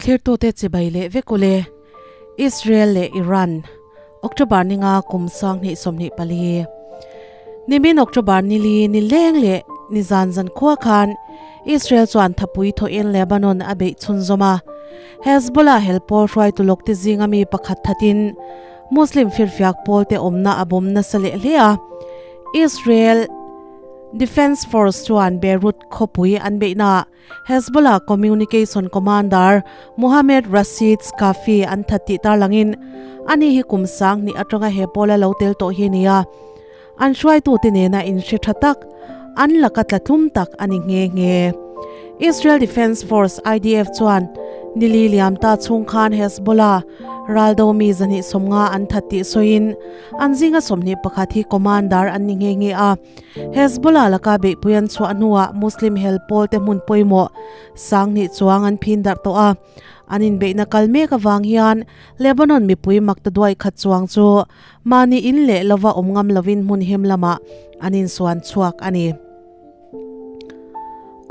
Thlirtute chibai leh vek ule. Israel leh Iran, October ninga kum 2024. Nimin October nili ni leng leh ni zan zan khua khan Israel chuan thapui thawhin Lebanon a beih chhunzawm a. Hezbollah hel pawl hruaitu lawk te zinga mi pakhat thatin Muslim firfiak pawl te awmna a bawm nasa leh hle a. Israel Defence Force chuan Beirut khawpui an beihnaah Hezbollah Communication Commander Mohammed Rashid Skafi an that tih tarlangin ani hi kum 2000 atanga he pawla lo tel tawh hi a ni a, an hruaitute nena inhre tha tak, an laka tla tlum tak a ni nghe nghe. Israel Defense Force, IDF, chuan nili liam ta chhung khan Hezbollah raldo mi 250 an that tih sawiin an zinga 21 hi commander an ni nghe nghe a. Hezbollah laka beihpui an chhuah hnuah Muslim hel pawlte hmun pawimawh 2000 chuang an phin darh tawh a. An inbeihna kal mek avang hian Lebanon mipui mak ta duai khat chuang chu mahni in leh lova awm ngam lovin hmun him lamah an insuan chhuak a ni.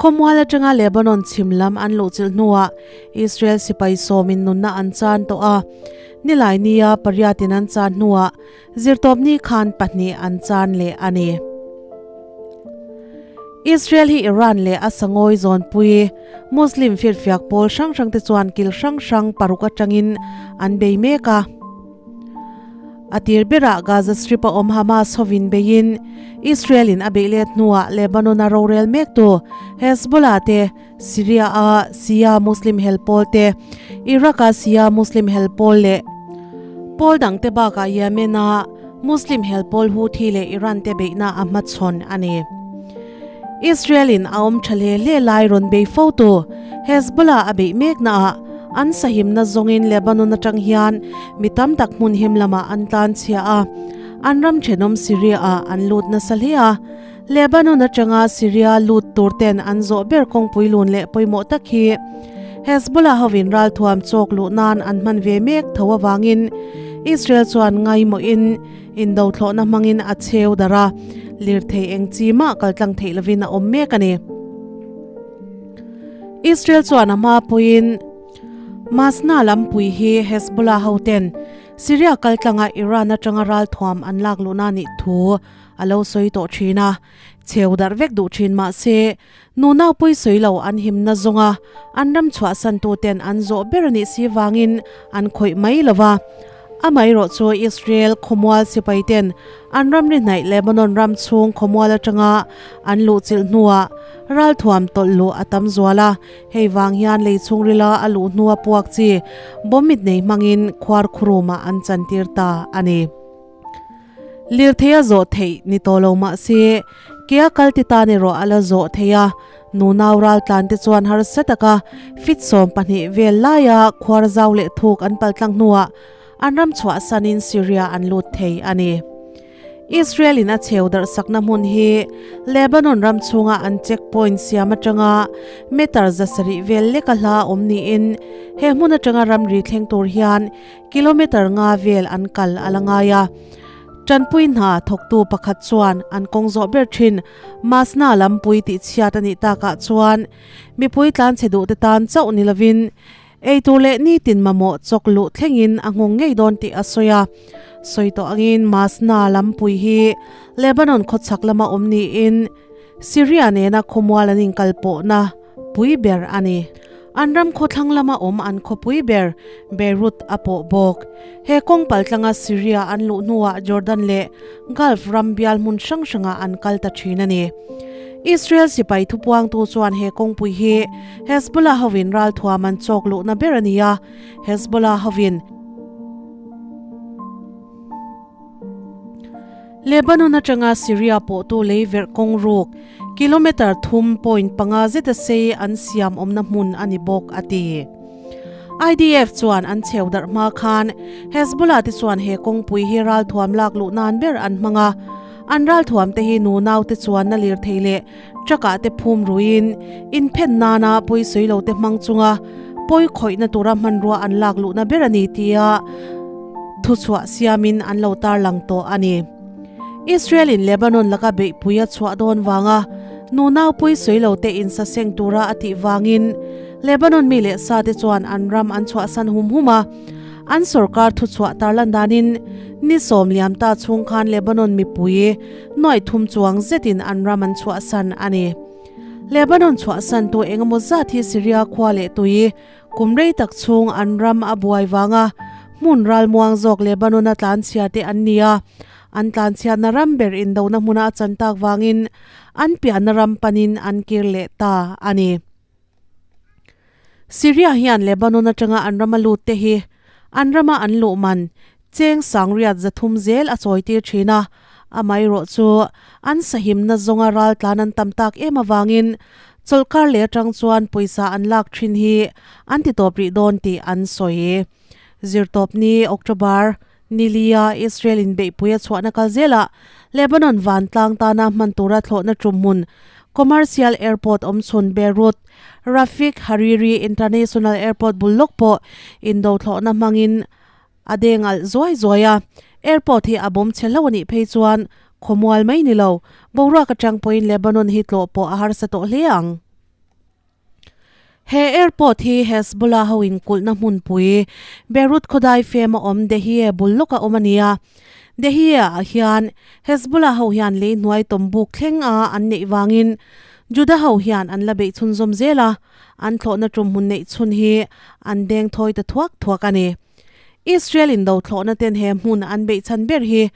Khawmual atanga Lebanon chhim lam an luhchilh hnuah Israel sipai sawmin nunna an chan tawh a. Nilai nia pariatin an chan hnuah Zirtawpni khan pahnih an chan leh a ni. Israel hi Iran leh a sangawi zawnpui Muslim firfiak pawl hrang hrang te chuan kil hrang hrang paruk atangin an bei mek a. A tir berah Gaza Strip a awm Hamas hovin beiin Israel in a beih let hnuah Lebanon a rorel mektu Hezbollah te, Syria a Shia Muslim hel pawl te, Iraq a Shia Muslim hel pawl leh pawl dangte bakah Yemen a Muslim hel pawl Houthi leh Iran te beihna a hmachhawn a ni. Israel in a awm tha hle hle lai rawn bei fo tu Hezbollah a beih mekna ah an sahimna zawngin Lebanon atang hian mi tam tak hmun him lamah an tlan chhia a, an ram thenawm Syria ah an lut nasa hle a. Lebanon atanga Syria lut tur ten an zawh ber kawngpui lun leh pawimawh tak hi Hezbollah hovin ralthuam chawk luh nan an hman ve mek tho avangin Israel chuan ngaimawhin indothlawhna hmangin a cheu darh a, lirthei eng chi mah kaltlang theih lovin a awm mek a ni. Israel chuan a hma pawhin Masna lampui hi Hezbollah hoten Syria kaltlanga Iran atanga ralthuam an lak luhna nih thu A lo sawi tawh thin a, cheu darh vek duh thin mah se, nu naupui sawi lo an himna zawnga an ram chhuahsan tuten an zawh ber a nih si vangin an khawih mai lo va. Amaherawh chu Israel khawmual sipai ten an ramri hnaih Lebanon ram chhung khawmual atanga an luhchilh hnuah ralthuam tawlh luh a tam zual a, hei vang hian lei chhungrila a luh hnua puak chi bomb mit nei hmangin khuar khurumah an chantir ta a ni. Lirthei a zawh theih ni tawh lo mah se, kea kal ti tan erawh a la zawh thei a, nu nau ral tlan te chuan harsa taka fit 12 vel laia khuar zau leh thuk an pal tlang hnuah an ram chhuahsanin Syria an lut thei a ni. Israel in a cheu darh sakna hmun hi Lebanon ram chhunga an checkpoint siam atanga meter 700 vel leka hla awm niin he hmun atanga ramri thleng tur hian Kilometer nga vel an kal a la ngai a. Tanpui hna thawktu pakhat chuan an kawng zawh ber thin Masna lampui tih chhiat a nih takah chuan mipui tlanchhe duhte tan chauh ni lovin eitur leh nitin mamawh chawk luh thlengin a nghawng ngei dawn tih a sawi a. Sawi tawh angin Masna lampui hi Lebanon khawchhak lama awm niin Syria nena khawmual an inkalpawhna pui ber a ni. An ram khawthlang lama awm an khawpui ber Beirut a pawh bawk. He kawng paltlanga Syria an luh hnuah Jordan leh Gulf ram bial hmun hrang hrangah an kal ta thin a ni. Israel sipai thupuangtu chuan he kawngpui hi Hezbollah hovin ralthuam an chawk luhna ber a ni a, Hezbollah hovin Lebanon atanga Syria pawhtu lei verh kawng ruk kilometre 3.5 zeta sei an siam awmna hmun a ni bawk, a ti. IDF chuan an cheu darh hma khan Hezbollah te chuan he kawngpui hi ralthuam lak luh nan ber an hmang a, an ralthuam te hi nu nau te chuan na lirthei leh truck ah te phum ruiin inphen nana pawisawi lo te hmang chunga pawi khawihna tura hmanrua an lak luhna ber a ni tia thuchhuah siamin an lo tarlang tawh a ni. Israel in Lebanon laka beihpui a chhuah dawn vanga nu naupui sawi lo te insaseng tura a tih vangin Lebanon mi leh sa te chuan an ram an chhuahsan hum hum a, an sorkar thuchhuah tarlan danin ni sawm liam ta chhung khan Lebanon mipui nuaih thum chuang zetin an ram an chhuahsan a ni. Lebanon chhuahsan tu engemaw zat hi Syria khua leh tui kum rei tak chhung an ram a buai vanga hmun ralmuang zawk Lebanon-a tlanchhia te an ni a, an tlanchhiatna ram ber indona hmuna a chan tak vangin an piahna ram panin an kir leh ta a ni. Syria hian Lebanon atanga an rama lut te hi an rama an luh man cheng sangriat zathum zel a chawitir thin a, amaherawh chu an sahimna zawnga raltlan an tam tak em avangin chawlhkar leh atang chuan pawisa an lak thin hi an ti tawp rih dawn tih an sawi. Zirtawpni, October, Nilia Israel in beihpui a chhuahna kal zelah Lebanon vantlang tana hman tura thlawhna tum hmun Commercial Airport awmchhun Beirut Rafik Hariri International Airport bul lawk pawh indo thlawhna hmangin a deng alh zuai zuai a. Airport hi a bawm chhe hlauh a nih phei chuan khawmual mai ni lo, boruak atang pawhin Lebanon hi tlawh pawh a harsa tawh hle ang. He airport hi Hezbollah ho inkulhna hmunpui Beirut khawdai fema awm Dehie bul lawka awm a ni a. Dehie ah hian Hezbollah ho hian lei hnuai tawmbuk thleng a an neih vangin Juda ho hian an la beih chhunzawm zel a, an thlawhna tum hmun neih chhun hi an deng thawi ta thuak thuak a ni. Israel indo thlawhna ten he hmun an beih chhan ber hi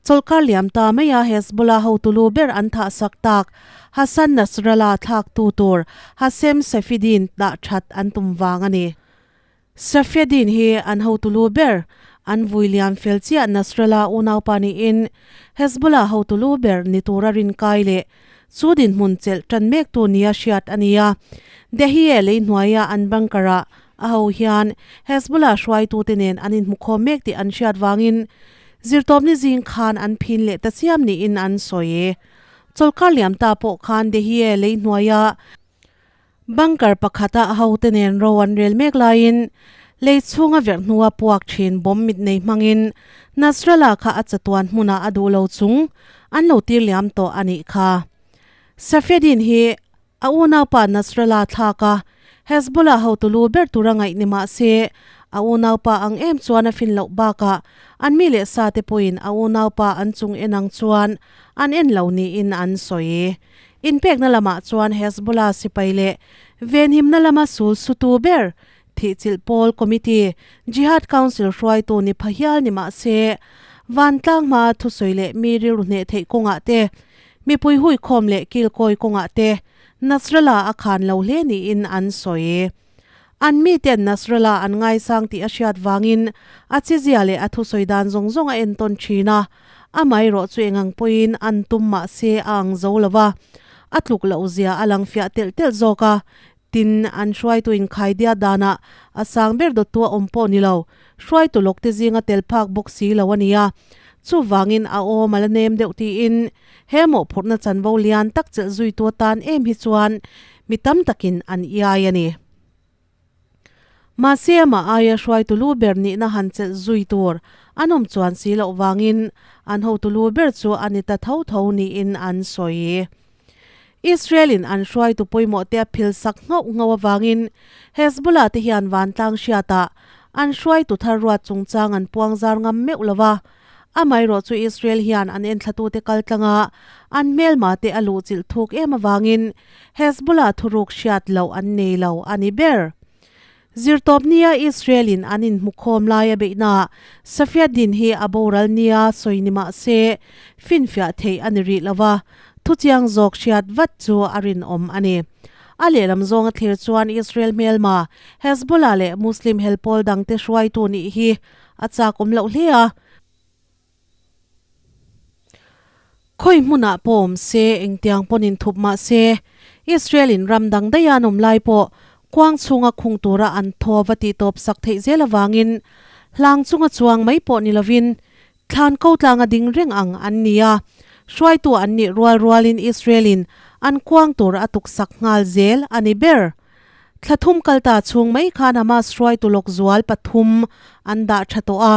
Chawlhkar liam ta maia Hezbollah hotu lu ber an thah sak tak Hassan Nasrallah thlaktu tur Hashem Safieddine dah that an tum vang a ni. Safieddine hi an hotu lu ber an vui liam fel chiah Nasrallah unaupa niin Hezbollah hotu lu ber ni tura rinkai leh chu dinhmun chelh tan mektu nia hriat a ni a. Dehie lei hnuaia an bunker-ah a ho hian Hezbollah hruaitute nen an inhmukhawm mek tih an hriat vangin Zirtawpni zing khan an phin leh ta chiam niin an sawi. Chawlhkar liam ta pawh khan Dehie lei hnuaia bunker pakhata a hote nen ro an rel mek laiin lei chhunga verh hnua puak thin bomb mit nei hmangin Nasrallah kha a chatuan hmunah a duh lo chung an lo tir liam tawh a nih kha. Safieddine hi A unaupa Nasrallah thlak a, Hezbollah hotu lu ber tura ngaih ni mah se, a unaupa ang em chuan a fin loh bakah an mi leh sa te pawhin a unaupa an chung en ang chuan an en lo niin an sawi. Inpekna lamah chuan Hezbollah sipai leh venhimna lama sul sutu ber thihchilh pawl committee Jihad Council hruaitu ni pha hial ni mah se, vantlang hmaa thusawi leh mi rilru hneh theih kawngah te Mipui huikhawm leh kilkawi kawngah te Nasrallah a khan lo hle niin an sawi. An miten Nasrallah an ngaisang tih a hriat vangin a chizia leh a thusawi dan zawng zawng a entawn thin a, amaherawh chu engang pawhin an tum mah se a ang zo lo va, a tluk loh zia a lang fiah telh telh zawk a, tin, an hruaitu inkhaidia danah a sang ber dawttu a awm pawh ni lo, hruaitu lawkte zinga tel phak bawk si lo a ni a. Chuvangin a awm a la nem deuh tiin he mawhphurhna chanvo lian tak chelh zuitu atan em hi chuan mi tam takin an iai a ni. Mahse amah aia hruaitu lu ber nihna han chelh zui tur an awm chuan si loh vangin an hotu lu ber chu a ni ta tho tho niin an sawi. Israel-in an hruaitu pawimawh te a phil sak nghauh nghauh avangin Hezbollah te hian vantlang hriatah an hruaitu thar ruat chungchang an puang zar ngam meuh lo va. Amaherawh chu Israel hian an enthlatute kaltlanga an hmelma te a luhchilh thuk em avangin Hezbollah thuruk hriat loh an nei lo a ni ber. Zirtawpnia Israel-in an inhmukhawm lai a beihnaah Safieddine hi a boral nia sawi ni mah se finfiah theih a ni rih lo va, thuchiang zawk hriat vat chu a rinawm a ni. A lehlam zawnga thlir chuan Israel hmelma Hezbollah leh Muslim helpawl dangte hruaitu nih hi a chak awm loh hle a. Khawi hmunah pawh awm se, engtiang pawn inthup mah se, Israel-in ram dang daih a an awm lai pawh kuang chhunga khung tura an thaw va tih tawp sak theih zel avangin hlang chunga chuang mai pawh ni lovin thlan ko tlanga ding reng ang an ni a, hruaitu an nih rual rualin Israel-in an kuang tur a tuksak nghal zel a ni ber. Thla thum kalta chhung mai khan Hamas hruaitu lawk zual pathum an dah tha tawh a.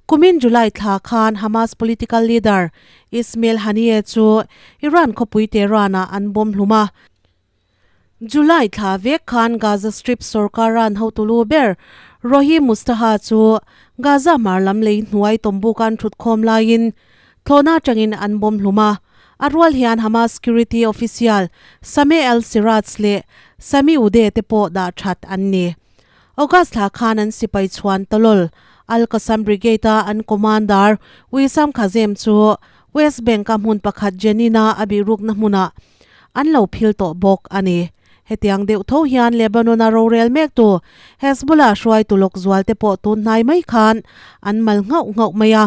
Kumin July thla khan Hamas political leader Ismail Haniyeh chu Iran khawpui Tehran-ah an bawm hlum a. July thla vek khan Gaza Strip sorkaran hotu lu ber Rohi Mustaha chu Gaza hmar lam lei hnuai tawmbukan thutkhawm laiin thlawhna atangin an bawm hlum a. A rual hian Hamas security official Sameh al-Siraj leh Sami Ude te pawh dah that an ni. August thla khan an sipai chhuan tawlawl Al-Qassam Brigade-a an commander Wissam Khazem chu West Bank-a hmun pakhat Jenin-a a bihrukna hmunah an lo phil tawh bawk a ni. Hetiang deuh tho hian Lebanon-a rorel mektu Hezbollah hruaitu lawk zual te pawh tun hnai mai khan an mal nghauh nghauh mai a.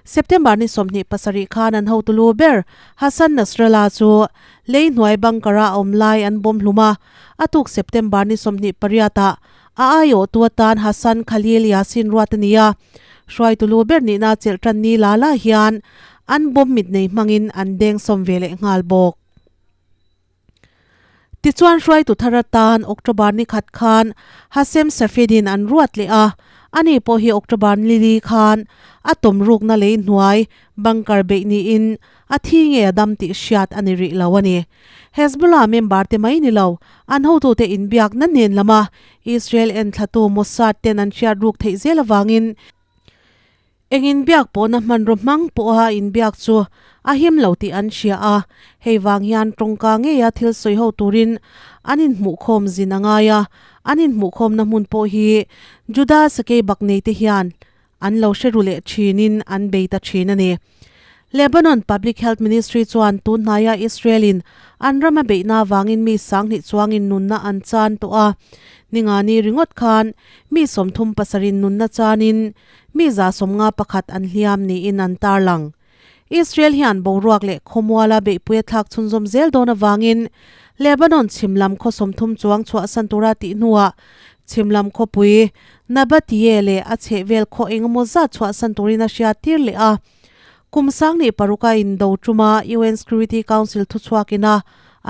September ni 27 khan an hotu lu ber Hassan Nasrallah chu lei hnuai bunker-a a awm lai an bawm hlum a, a tuk September ni 28 ah a aiawhtu atan Hassan Khalil Yassin ruat a ni a. Hruaitu lu ber nihna chelh tan ni la la hian an bawm mit nei hmangin an deng sawm ve leh nghal bawk. Tichuan hruaitu thar atan October ni khat khan Hashem Safieddine an ruat leh a, ani pawh hi October ni li khan a tawm rukna lei hnuai bunker beih niin a thi nge a dam tih hriat a ni rih lo a ni. Hezbollah member te mai ni lo, an hotute inbiakna nen lama Israel enthlatu Mossad ten an hriat ruk theih zel avangin Eng inbiak pawhna hmanraw hmang pawha inbiak chu a him lo tih an hria a, hei vang hian tawngka ngeia thil sawi ho turin an inhmuhkhawm zin a ngai a, an inhmuhkhawmna hmun pawh hi Juda sakei bak neite hian an lo hre ru leh thinin an bei ta thin a ni. Lebanon Public Health Ministry chuan tun hnaia Israel-in an rama beihna avangin mi sanghnih chuangin nunna an chan tawh a, ningani ringawt khan mi 37 in nunna chanin mi 51 an hliam niin an tarlang. Israel hian boruak leh khawmuala beihpui a thlak chhunzawm zel dawn avangin Lebanon chhim lam khaw 30 chuang chhuahsan tura tih hnuah chhim lam khawpui Nabatieh leh a chhehvel khaw engemaw zat chhuahsan turin a hriat tir leh a. Kum sangni paruka indo tuma UN Security Council thuchhuak ina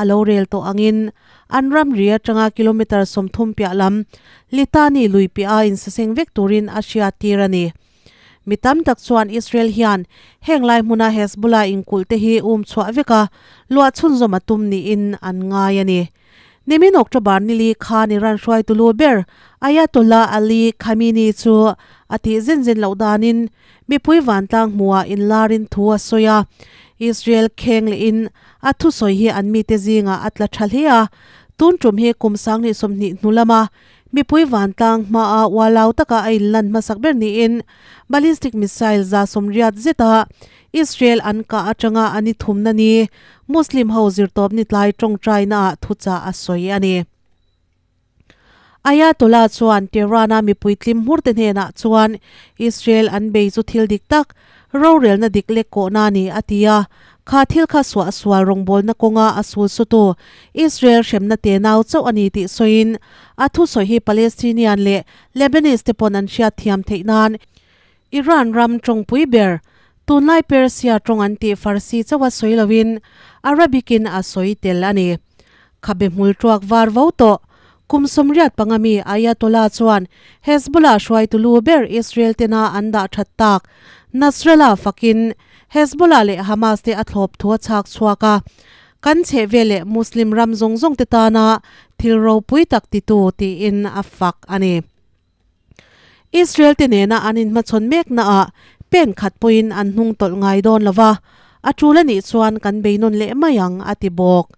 a lo rel tawh angin an ramri atanga kilometre 30 piah lam Litani lui piah a insaseng vek turin a hriat tir a ni. Mi tam tak chuan Israel hian heng lai hmuna Hezbollah inkulh te hi um chhuah vek a, luah chhunzawm a tum niin an ngai a ni. Nimin October ni li khan Iran hruaitu lu ber Ayatollah Ali Khamenei chu a tih zen zen loh danin mipui vantlang hmuhah inlarin thu a sawi a, Israel kheng lehin a thusawi hi an mite zingah a tla tha hle a, tun tum hi kum 2020 hnu lama mipui vantlang hmaa ualau taka a inlan hmasak ber niin ballistic missile 180 zeta Israel an kah atanga a ni thumna ni Muslim ho zirtawp ni tlai tawngtainaah thuchah a sawi a ni. Ayatollah chuan Tehran-a mipui tlim hmurte hnenah chuan Israel an bei chu thil dik tak, rorelna dik lek kawhna a ni a ti a, kha thil kha suahsual rawngbawlna kawnga a sul sutu Israel hremna tenau chauh a ni tih sawiin a thusawi hi Palestinian leh Lebanese te pawn an hriat thiam theih nan Iran ram tawngpui ber, tunlai Persia tawng an tih Farsi chauha sawi loin Arabic-in a sawi tel a ni. Khabe hmul tuak var vo tawh, kum 85 mi Ayatollah chuan Hezbollah hruaitu lu ber Israel tena an dah that tak Nasrallah fakin Hezbollah leh Hamas te a thlawp thu a chhak chhuak a, kan chhehvel leh Muslim ram zawng zawng te tana thil ropui tak titu tiin a fak a ni. Israel te nena an inhmachhawn meknaah pen khat pawhin an hnung tawlh ngai dawn lo va, a tul a nih chuan kan beinawn leh mai ang, a ti bawk.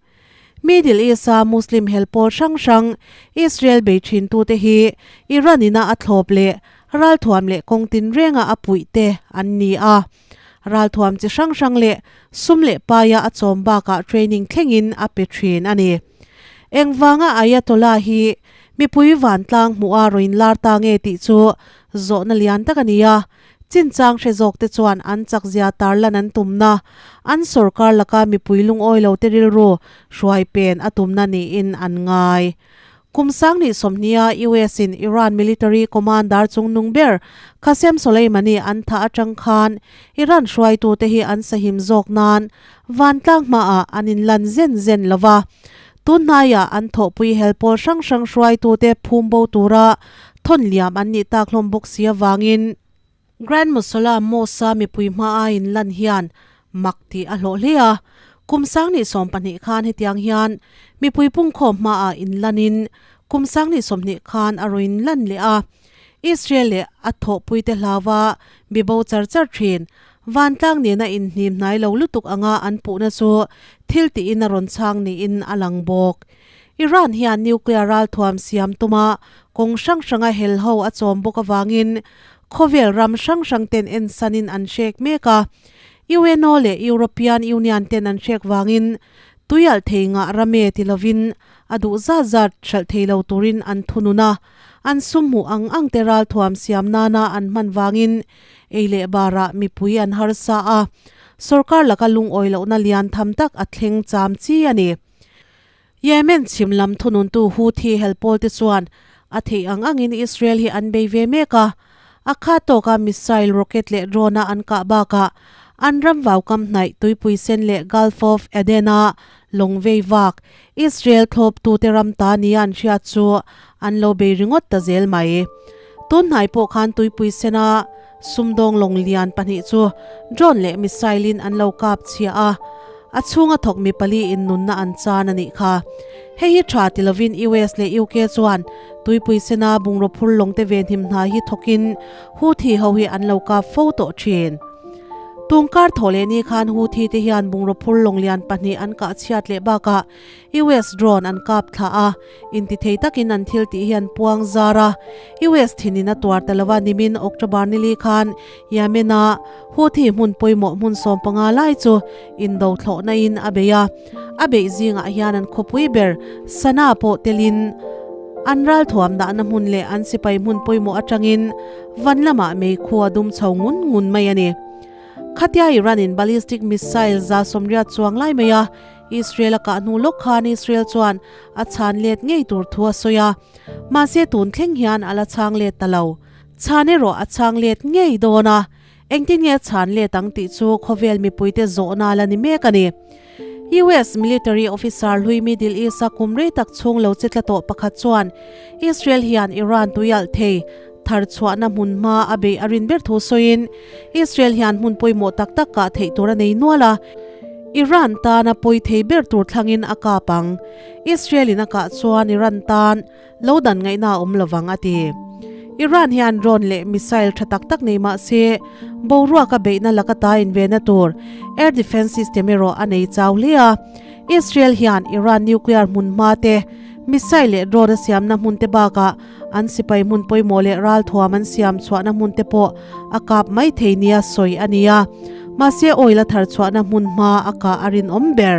Middle East-a Muslim hel pawl hrang hrang Israel bei thintute hi Iran ina a thlawp leh ralthuam leh kawng tinrenga a puih te an ni a. Ralthuam chi hrang hrang leh sum leh paia a chawm bakah training thlengin a pe thin a ni. Engvanga Ayatollah hi mipui vantlang hmuha rawn lar ta nge tih chu zawhna lian tak a ni a, chinchang hre zawk te chuan an chakzia tarlan an tumna, an sorkar laka mipui lungawi lo te rilru hruai pen a tumna niin an ngai. Kum 2020 a US in Iran military commander chungnung ber Qasem Soleimani an thah atang khan Iran hruaitute hi an sahim zawk nan vantlang hmaah an inlan zen zen lova. Tun hnaiah an thawhpui hel pawl hrang hrang hruaitute phum bo tura thawn liam an nih tak hlawm bawk si avangin Grand Musala Mosque-a mipui hmaa inlan hian mak tih a hlawh hle a. Kum sang 12 khan hetiang hian mipui pungkhawm hmaah inlanin kum 20 khan a rawn inlan leh a. Israel leh a thawhpuite hlauva bibo char char thin vantlang nena inhnim hnai lo lutuk anga an puhna chu thil tiin a rawn chhang niin a lang bawk. Iran hian nuclear ralthuam siam tuma kawng hrang hranga hel ho a chawm bawk avangin khawvel ram hrang hrang ten ensanin an hrek mek a. UNO leh European Union ten an hrek vangin tuialh thei ngah rame ti lovin a duh zat zat hralh thei lo turin an thunun a, an sum hmuh ang ang te ralthuam siam nana an hman vangin ei leh barah mipui an harsa a, sorkar laka lungawi lohna lian tham tak a thleng cham chi a ni. Yemen chhim lam thununtu Houthi helpawl te chuan a theih ang angin Israel hi an bei ve mek a, a kha tawka missile, rocket leh drone-a an kah bakah an ram vaukam hnaih tuipui sen leh Gulf of Aden-a lawng vei vak Israel thlawptute ram ta nia an hriat chu an lo bei ringawt ta zel mai. Tun hnai pawh khan tuipui sena sumdawng lawng lian pahnih chu drone leh missile-in an lo kap chhia a, a chhunga thawk mi pali in nunna an chan a nih kha. Hei hi tha ti lovin US leh UK chuan tuipui sena bungraw phur lawngte venhim hna hi thawkin Houthi ho hi an lo kap fo tawh thin. Tungkar thaw leh ni khan Houthi te hian bungraw phur lawng lian pahnih an kah chhiat leh bakah US drone an kap thlah a, intithei takin an thil tih hi an puang zar a. US thinin a tuar ta lova nimin October nili khan Yemen-a Houthi hmun pawimawh hmun 15 lai chu indo thlawhna in a bei a. A beih zingah hian an khawpui ber Sanaa pawh telin an ralthuam dahna hmun leh an sipai hmun pawimawh atangin van lamah meikhu a dum chho ngun ngun mai a ni. Khatia Iran-in ballistic missile 180 chuang lai mai a Israel a kah hnu lawk khan Israel chuan a chhan let ngei tur thu a sawi a, mahse tun thleng hian a la chhang let ta lo. Chhan erawh a chhang let ngei dawn a, engtin nge a chhan let ang tih chu khawvel mipuite zawhna la ni mek a ni. US military officer hlui Middle East-a kum rei tak chhung lo che tla tawh pakhat chuan Israel hian Iran tuialh thei thar chhuahna hmun hma a beih a rin ber thu sawiin Israel hian hmun pawimawh tak tak kah theih tur a nei nual a, Iran tana pawi thei ber tur thlangin a kap ang. Israel-in a kah chuan Iran tan lo dan ngaihna a awm lovang a ti. Iran hian drone leh missile tha tak tak nei mah se boruak a beihna laka ta invenna tur air defence system erawh a nei chau hle a. Israel hian Iran nuclear hmun hma te, missile leh drone a siamna hmun te bakah an sipai hmun pawimawh leh ralthuam an siam chhuahna hmun te pawh a kap mai thei nia sawi a ni a, mahse oil a thar chhuahna hmun hma a kah a rinawm ber.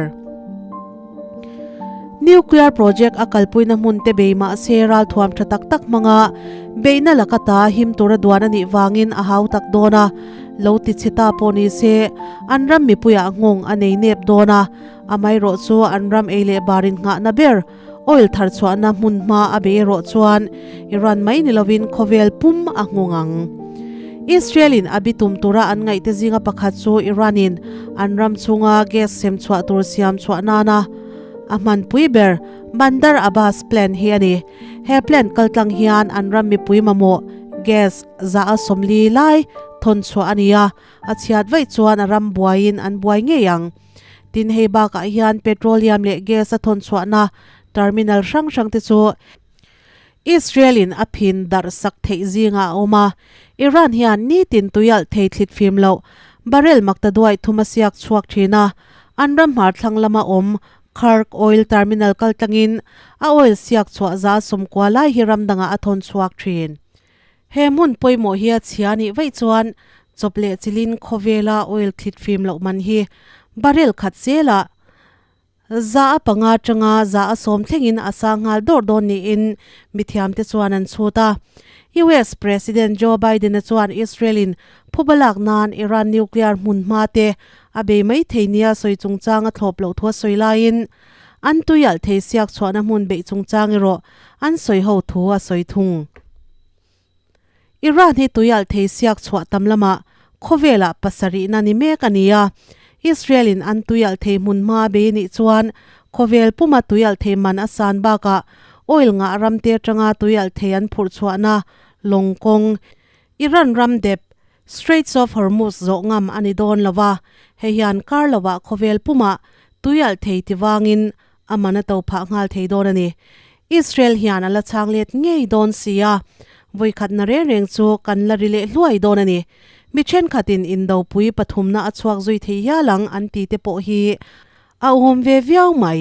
Nuclear project a kalpuina hmun te bei mahse ralthuam tha tak tak hmanga beihna laka ta him tura duan a nih vangin a hau tak dawn a, lo ti chhe ta pawh ni se an ram mipuiah nghawng a nei nep dawn a, amaherawh chu an ram ei leh barin nghahna ber Oil thar chhuahna hmun hma a bei erawh chuan Iran mai ni lovin khawvel pum a nghawng ang. Israel-in a bitum tura an ngaihte zinga pakhat chu Iran-in an ram chhunga gas sem chhuah tur siam chhuah nana a hmanpui ber Bandar Abbas plant hi a ni. He plant kaltlang hian an ram mipui mamawh gas 140 lai thawn chhuah a ni a, a chhiat vaih chuan a ram buaiin an buai ngei ang. Tin, hei bakah hian petroleum leh gas a thawn chhuahna terminal hrang hrang te chu Israel-in a phin darh sak theih zingah a awm a. Iran hian nitin tuialh thei thlit fim loh barrel makta duai thum a siak chhuak thin a, an ram hmar thlang lama awm Kharg oil terminal kaltlangin a oil siak chhuah 190 lai hi ram dangah a thawn chhuak thin. He hmun pawimawh hi a chhia nih vaih chuan chawp leh chilin khawvela oil thlit fim loh man hi barrel khat zelah 5% atanga 10% thlengin a sang nghal dawr dawn niin mithiamte chuan an chhut a. US President Joe Biden-a chuan Israel-in phuba lak nan Iran nuclear hmun hma te a bei mai thei nia sawi chungchang a thlawp loh thu a sawi laiin an tuialh thei siak chhuahna hmun beih chungchang erawh an sawi ho thu a sawi thung. Iran hi tuialh thei siak chhuah tam lamah khawvelah pasarihna ni mek a ni a, Israel-in an tuialh thei hmun hma a bei nih chuan khawvel puma tuialh thei man a san bakah oil ngah ramte atanga tuialh thei an phurh chhuahna lawng kawng Iran ram dep Straits of Hormuz zawh ngam a ni dawn lo a, hei hian kar lovah khawvel pumah Tuialh thei ti vangin a man a to phah nghal thei dawn a ni. Israel hian a la chhang let ngei dawn si a, vawikhatna reng reng chu kan la ri leh hluai dawn a ni. Mi thenkhatin indopui pathumna a chhuak zui thei hial ang an ti te pawh hi a awm ve viau mai.